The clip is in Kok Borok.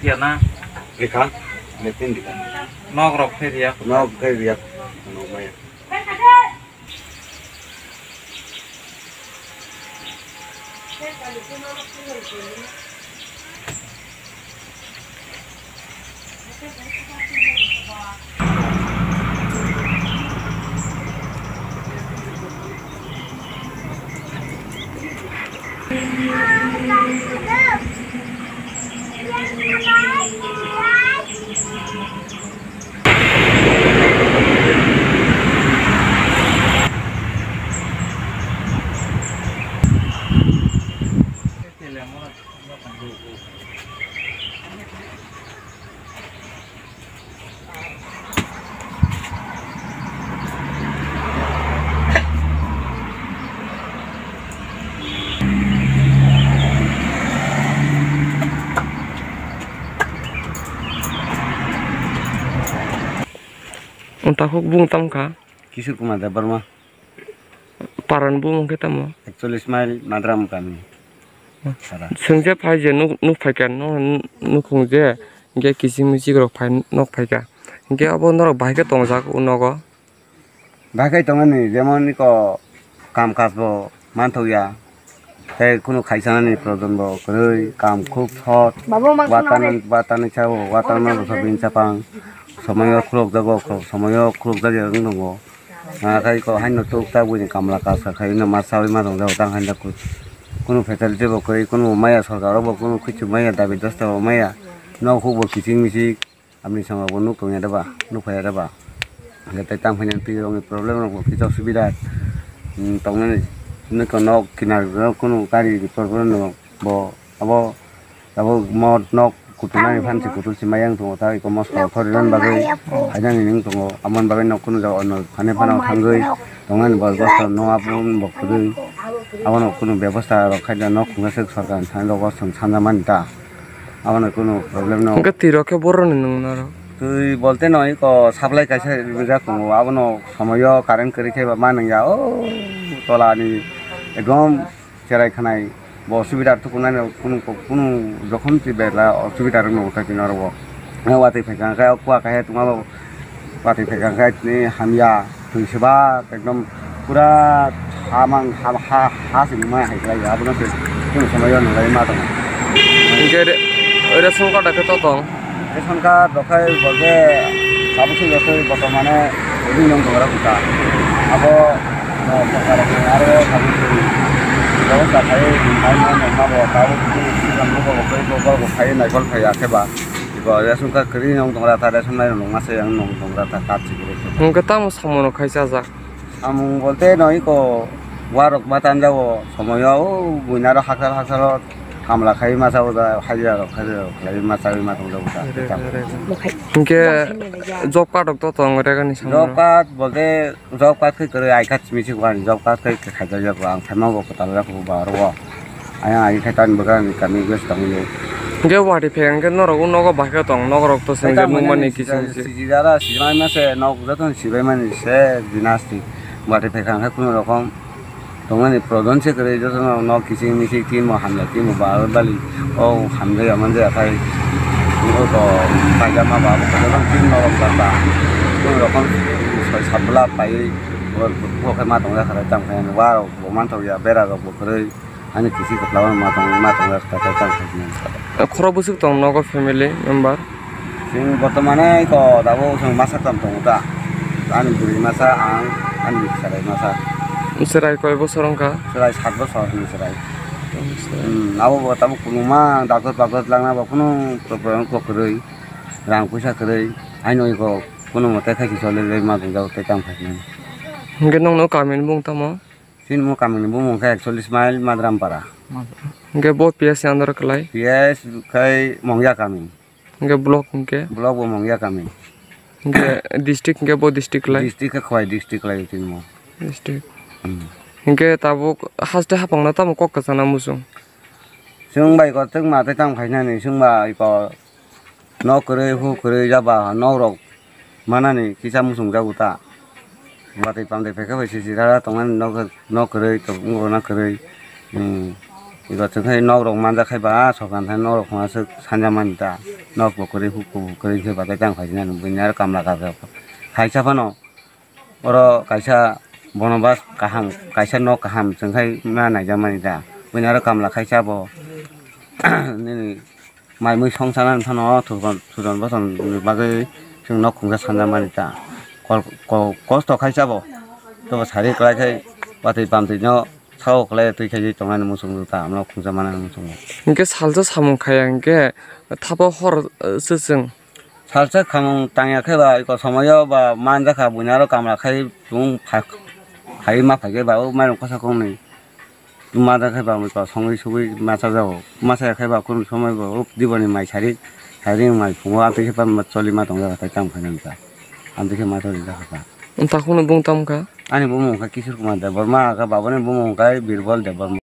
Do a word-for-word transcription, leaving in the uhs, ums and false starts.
Tiana. Rikha, metin rikha. Nok rok phai riya. Nok phai riya. Nok maya. Wng takhuk bung tamo kha? Kishore Kumar Debbarma. Paran bumung khe tamo? Ekchollis mile Madram kami. Sara. Chwng je phai je nuk, nuk phai kha, no, nukhung je, hingke kiching miching rok phai, nok phai kha. Hingke abo norok bahai khe tongjak o nogo? Bahai khe tongmani, jemon iko kam kaj bo manthok ya. Tei kunu khaisanani projon bo kwrwi, kam khub sot. Babu, ma Watan, khna. Watan ni sao, watan no bini chapang. Somoyo khulok jago, khulok, somoyo khulok jagya wng tongo. Ah, khai ko haino tuk ta buini kamla kasa khai no ma sawi ma tong jago tang haino kunu facility bo kwrwi, kunu maya sorkar bo kunu khichu maya dabi dosta bo maya. Nok huk bo kiching miching. Aboni songbo nuk tongya de ba, nuk phaiya de ba. Hingke tei tang phai nang twi rokni problem rok bo kisa subida, mm, tongnani. Nuk nok kinar rok kunu gari ni problem rok bo abo, abo mo nok kutunani phan se kutu se mayang tongo ta iko moskang thori nani bagwi. Phainani ning tongo, aboni bagwi nok kunu jaga ono phane phano thangwi tongnani bo bosta no aboni bo kwrwi. Abono kunu bebosta rok khaida nok khunga se sorkar ni thani rok o chwng sanjamani ta. Abono kunu problem no. Hingke twi rok khe boroni nung naro. Twi bolte no iko supply kaisa rijak tongo, abono somoyo current kwrwi khe ba ma nung ya, o tola ni ekdom cherai khanai bo subida tukunani kunu, kunu jokhom se bela osubida rok no uthai twi naro bo. Watwi phai kha khe o kua kaiha tongma bo. Watwi phai kha khe tini hamya, twi se ba ekdom pura ha mang, ha, ha, ha se nungma hai khlai ya, abono se kunu somoyo nunglai ma tongo. Hingke re-, ration card khe to tong? Ration card rok khai bo khe tabuk se bo khe botomane ring nong tongra kha. Abo, eh, sorkar rok aro tabuk se bebosta khai, khai ma nong ma bo tabuk se bo bo khai naikol khai ya khe ba. Bo ration card kwrwi nong tongra ta, ration nai nong ma se yang nong tongra ta, card se kwrwi. Hingke tamo samung rok khai chajak? Samung bolte no iko warok ma tanjago somoyo o buinaro haksal haksalo kamla khai ma chao da, hajira rok, hajira rok khlai ma chawi ma tongjago da. Hingke job card rok to tong rega ni samung rok? Job card bolte job card khe kwrwi, I card simi se job card khe khaijak ya, ang phaima bo kwtal jak ba aro. Ayang ai khe tani bwkha ni kami gas tangwi. Hingke watwi phai hingke norok o nogo bahai khe tong, nogo rok to swngjak nukmani kiching kiching. Sijara sijimai ma se nok joto ni sibai mani se dinasti. Watwi phai hingke kunu rokom tongmani projon se kwrwi, joto no nok kiching miching tin mo hamya tin mo ba bali o hamjaya manjaya khai. O to paijama ba joto tin norok ba ba kunu rokom soi sat bwla paiwi o khe ma tongjak kha tamo khe wa rok bo manthok ya bera rok bo kwrwi. Ani kisi kwplao ma tong, ma tong jak ta ta tang. Khoro bwswk tong nogo family member? Chwng bortomane iko dabo chwng masa tam tongo ta. Ani bwrwi masa ang, ani chwrai masa. Chwrai koi bosor wngkha? Chwrai sat bosor ni chwrai. Hmm, abo bo tabuk kwbangma doctor doctor langna bo kunu problem kwrwi, rang puisa kwrwi. Aino iko kuno mote khaiki choli le ma tong jago tei tamo khaikhe. Hingke nongno kamini bung tamo? Chini mo kamini bumung khe ekchollis mile Madrampara. Hingke bo P S ni under kwlai? P S khai Mongya kami. Hingke block hingke? Block bo Mongya kami. Hingke district hingke bo district kwlai? District khe Khowai district kwlai chini mo. District. Hmm. Hingke tabuk haste hapangno tamo kok kwchana muchung? Chwng bai ko chwng ma tei tamo khainani chwng bai ko nok kwrwi hu kwrwi jaba nok rok manani kisa muchung jago ta. Watwi pamtwi phaikhe bai sisi rara tongnani nok, nok kwrwi tok wngkha na kwrwi. Hmm. Iko chwng khai nok rok manjak khai ba, ah, sokan thani nok rok khungna swk sanjak mani ta. Nok bo kwrwi hu kwrwi khe batai tang phainani buini aro kamla kajak. Khaisa phano oro kaisa bono bas kaham, kaisa nok kaham chwng khai ma naijak mani ta. Buini aro kamla khaisa bo nini mai mui song sana phano thujon, thujon boson ni bagwi chwng nok khungsa sanjak mani ta. Kol-, ko-, kosto khaisa bo. Tobo sari kwlai khai watwi pamtwi no sao kwlai twi khai tongnani muchung ta, nok khungsa manani muchung. Hingke salsa samung khaya hingke thapa hor, eh, se chwng. Salsa khamung tangya khe ba iko somoyo ba manjakha buini aro kamla khai chwng pha-, khai ma phaikhe ba o mairung kosa kongni. Mada khe ba mui kosongwi sugwi macha jago. Macha khe ba kunu somoi bo diboni mai sari, sari mai phungo amtwi khe ba choli ma tong jaga tai tamo khe nang ta. Amtwi khe ma choli jaga ta. Takhukno bung tamo kha? Ani bumung kha Kishore Kumar Debbarma, kha babani bumung kha Birbal Debbarma.